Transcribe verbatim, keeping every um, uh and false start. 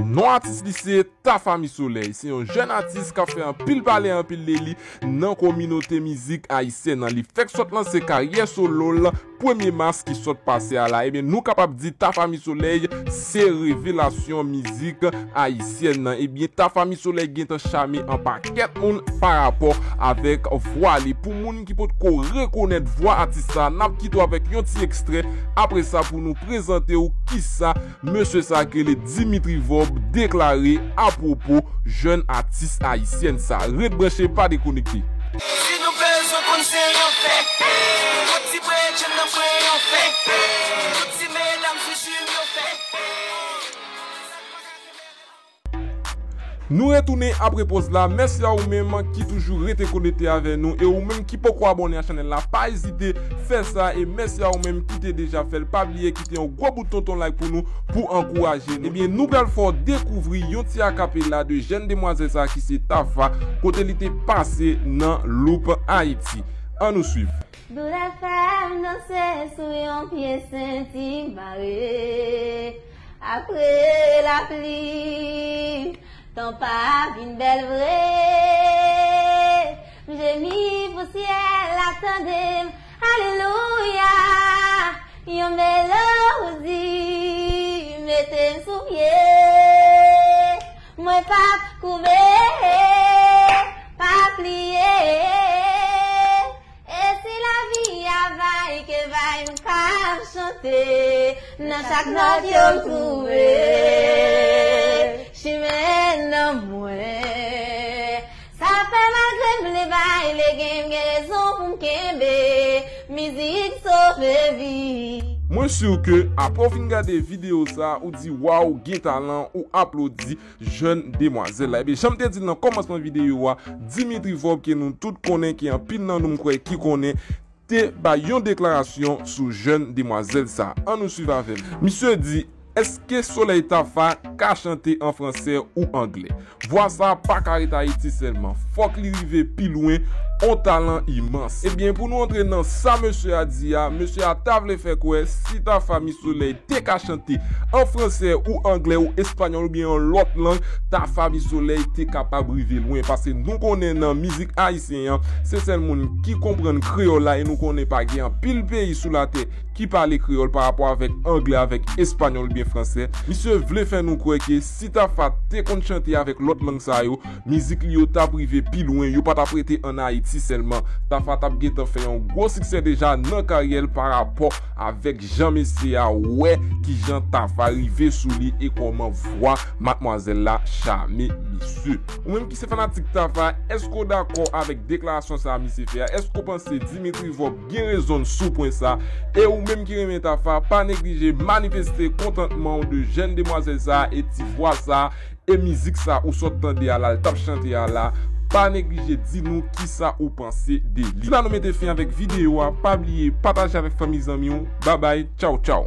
Non atis li se Tafa Misolèy. Se yon jèn atis k ap fè anpil pale, anpil de li nan kominote mizik ayisyèn nan. Li fèk sot lanse karyè solo l premye mas ki sot pase a la. Ebyen, nou kapab di Tafa Misolèy se revelasyon mizik ayisyèn nan. Ebyen, Tafa Misolèy gentan chame an pakèt moun pa rapò avèk vwa li. Pou moun ki potko rekonèt vwa atis sa, n ap kite w avèk yon ti ekstrè. Apre sa, pou nou prezante w kisa mesye sa ki rele Dimitri Vorbe deklare apwopo jèn atis ayisyèn sa. Ret branche, pa dekonekte. Si nou bezwen konn se yon fè, yon ti bredjenn nan mwen yon fè, tout ti medam sou swiv yon fè. Nou retounen apre poz la. Mèsi a ou menm ki toujou rete konekte avè nou. E ou menm ki poko abòne a chanèl la, pa ezite fè sa. E mèsi a ou menm ki te deja fè l. Pa bliye kite yon gwo bout tonton like pou nou, pou ankouraje nou. Ebyen, nou pral fè w dekouvri yon ti akapela de jèn demwazèl sa ki se Tafa, kote li te pase nan Loop Haïti. Ann nou swiv. Doulè fè m danse sou yon pye senti mare. Apre lapli, tan pa vin bèl vre. M jemi pou syèl la tande m. Alelouya, yon melodi mete m sou pye. Mwen p ap koube, p ap pliye. E si lavi a bay ke bay m k ap chante, nan chak nòt yo m twouve chimen nan mwen. Sa fè malgre m vle bay legen, m gen rezon pou m kenbe, mizik sove vi. Mwen si ke apre w fin gade videyo sa, ou di, "Waw, gen talan," ou aplodi jèn demwazèl la. Ebyen, jan m te di l nan kòmansman videyo a, Dimitri Vorbe ke nou tout konnen, ke anpil nan nou m kwè ki konnen, te bay yon deklarasyon sou jèn demwazèl sa. Ann nou swiv avè m. Misye di, èske Solèy Tafa ka chante an fransè ou anglè? Vwa sa pa ka ret Ayiti sèlman. Fòk li rive pi lwen, on talan imans. Ebyen, pou nou antre nan sa mesye a di a, mesye a ta vle fè kwè si Tafa Misolèy te ka chante an fransè ou anglè ou espanyòl oubyen yon lòt lang, Tafa Misolèy te kapab rive lwen. Paske nou konnen nan mizik ayisyen an, se sèl moun ki konprann kreyòl la, e nou konnen pa gen anpil peyi sou latè ki pale kreyòl pa rapò avèk anglè, avèk espanyòl oubyen fransè. Misye vle fè nou kwè ke si Tafa te konn chante avèk lòt lang sa yo, mizik li yo t ap rive pi lwen, yo pa t ap rete ann Ayiti sèlman. Tafa t ap gentan fè yon gwo siksè deja nan karyè l pa rapò avèk jan mesye a wè kijan Tafa rive sou li e kòman vwa madmwazèl la chame misye. Ou menm ki se fanatik Tafa, èske w dakò avèk deklarasyon sa a misye fè a? Èske w panse Dimitri Vorbe gen rezon l sou pwen sa? E ou menm ki renmen Tafa, pa neglije manifeste kontantman w de jèn demwazèl sa a e ti vwa sa a e mizik sa ou sot tande a la, l t ap chante a la, pa neglije di nou kisa ou panse de li. Se la nou mete fen avèk videyo a, pa bliye pataje avèk fanmi zanmi w. Babay, tchaw tchaw.